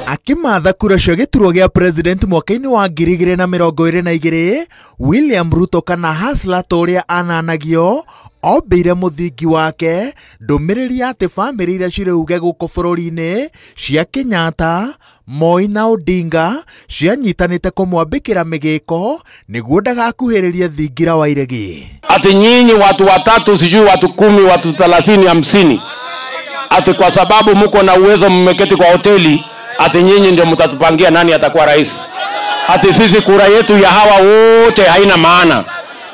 Akimatha kura cia gĩturwa gĩa president mwaka-inĩ wa 2022, William Ruto kana Hustler ta ũrĩa ananagio ombĩire mũthingi wake ndũmĩrĩri ya atĩ bamĩrĩ iria cirĩ uge gũkũ bũrũri-inĩ cia Kenyatta, Moi na Odinga cianyitanĩte kũmwambĩkĩra mĩgĩko nĩguo ndagakuhĩrĩrie thingira wa iregi. Ati nyinyi watu watatu, sijui watu 10, watu 30, 50, ati kwa sababu mko na uwezo mmeketi kwa hoteli, ati nyinyi ndio mtatupangia nani atakuwa rais. Ati sisi kura yetu ya hawa wote haina maana.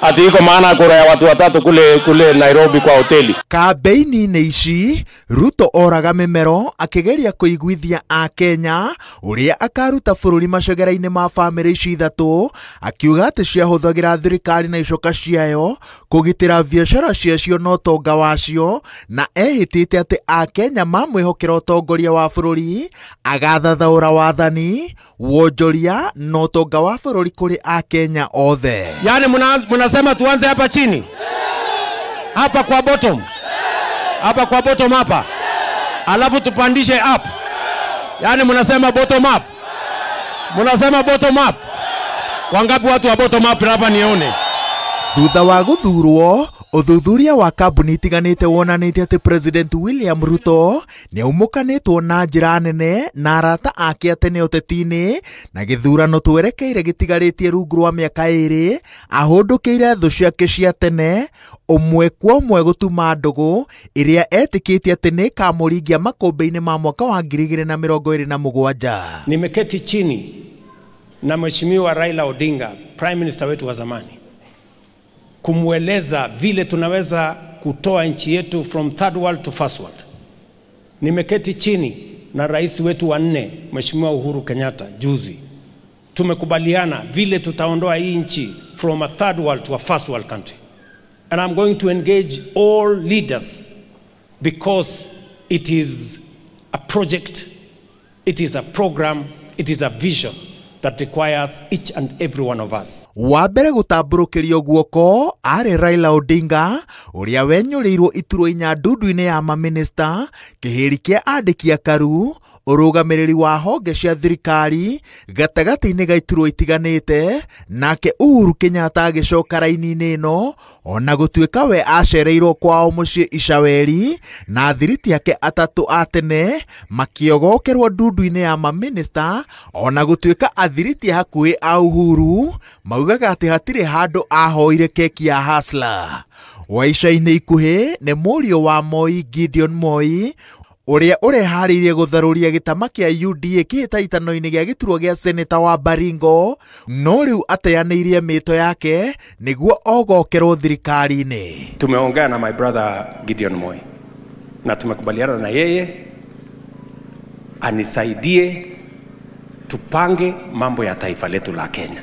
Ati iko maana kura ya watu watatu kule Nairobi kwa hoteli. Kambeini-inĩ ici Ruto oraga mĩmero akĩgeria kũiguithia Akenya ũrĩa akaruta bũrũri macegera-inĩ ma bamĩrĩ ici ithatũ, akiuga atĩ ciahũthagĩra thirikari na icoka ciayo kũgitĩra biacara ciacio na ũtonga wacio, na ehĩtĩte atĩ Akenya mamwĩhokera ũtongoria wa bũrũri agathathaũra wathani, wonjoria na ũtonga wa bũrũri kũrĩ Akenya othe. Yani mnasema tuanze hapa chini, hapa kwa bottom, hapa kwa bottom hapa, alafu tupandishe up. Yani mnasema bottom up, mnasema bottom up. Wangapi watu wa bottom up hapa nione? Thutha wa gũthurwo, ũthuthuria wa kambuni itiganĩte wonanĩtie atĩ President William Ruto nĩaumũkanĩtwo na njĩra nene na arata ake a tene ũteti-inĩ, na gĩthurano twerekeire gĩtigarĩtie rungu rwa mĩaka 2 ahũndũkĩire thũ ciake cia tene ũmwe kwa ũmwe gũtuma ndũgũ ĩrĩa etĩkĩtie atĩ nĩĩkamũringia makũmbĩ-inĩ ma mwaka wa 2027. Nimeketi chini na Mheshimiwa Raila Odinga, Prime Minister wetu wa zamani, kumweleza vile tunaweza kutoa nchi yetu from third world to first world. Nimeketi chini na rais wetu wa 4 Mheshimiwa Uhuru Kenyatta juzi. Tumekubaliana vile tutaondoa hii nchi from a third world to a first world country. And I'm going to engage all leaders because it is a project, it is a program, it is a vision that requires each and every one of us. Wa mbere gũtambũrũkĩrio guoko arĩ Raila Odinga ũrĩa wenyũrĩirwo iturwa inya ndundu-inĩ ya mamĩnĩsta, kĩhĩri kĩa andĩki akaru, ũrũgamĩrĩri wa honge cia thirikari gatagatĩ-inĩ ga iturwa itiganĩte, nake Uhuru Kenyatta agĩcoka raini-inĩ ĩno ona gũtuĩka we acereirwo kwao mũciĩ Icaweri na thiriti ake atatũ a tene makĩogokerwo ndundu-inĩ ya mamĩnĩsta, ona gũtuĩka athiriti hakuhĩ a Uhuru maugaga atĩ hatirĩ handũ ahoire keki ya Hustler. Wa ica-inĩ ikuhĩ nĩ mũriũ wa Moi Gideon Moi ũrĩa ũreharĩirie gũtharũria gĩtama kĩa UDA kĩhĩtahĩtano-inĩ gĩa gĩturwa gĩa seneta wa Baringo, no rĩu ateanĩirie mĩto yake nĩguo ogokerwo thirikari-inĩ. Tumeongea na my brother Gideon Moi na tumekubaliana na yeye anisaidie tupange mambo ya taifa letu la Kenya.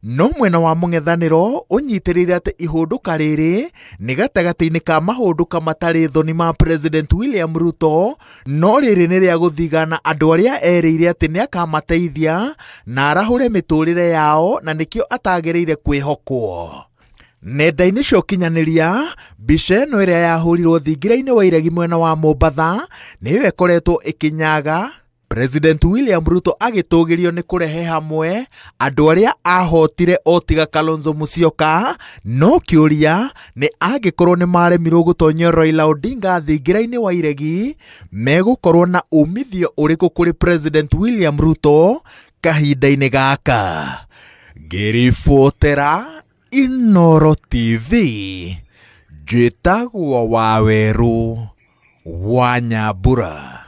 No mwena wa mũng'ethanĩro ũnyitĩrĩire atĩ ihũndũka rĩrĩ nĩ gatagatĩ-inĩ ka mahũndũka matarĩ thoni ma President William Ruto, no rĩrĩ nĩ rĩa gũthigana andũ arĩa erĩire atĩ nĩakamateithia na arahũre mĩtũrĩre yao na nĩkĩo atagĩrĩire kwĩhokwo. Nenda-inĩ cia ũkinyanĩria, mbica ĩno ĩrĩa yahũrirwo thingira-inĩ wa iregi mwena wa Mombatha nĩyo ĩkoretwo ĩkĩnyaga President William Ruto agĩtũgĩrio nĩ kũrehe hamwe andũ arĩa ahotire o tiga Kalonzo Musyoka, no kĩũria nĩ angĩkorwo nĩ maremirwo gũtonyia Raila Odinga thingira-inĩ wa iregi, megũkorwo na umithio ũrĩkũ kũrĩ President William Ruto kahinda-inĩ gaka. Ngĩribotera Inooro TV, njĩtagwo Wawerũ wa Nyambura.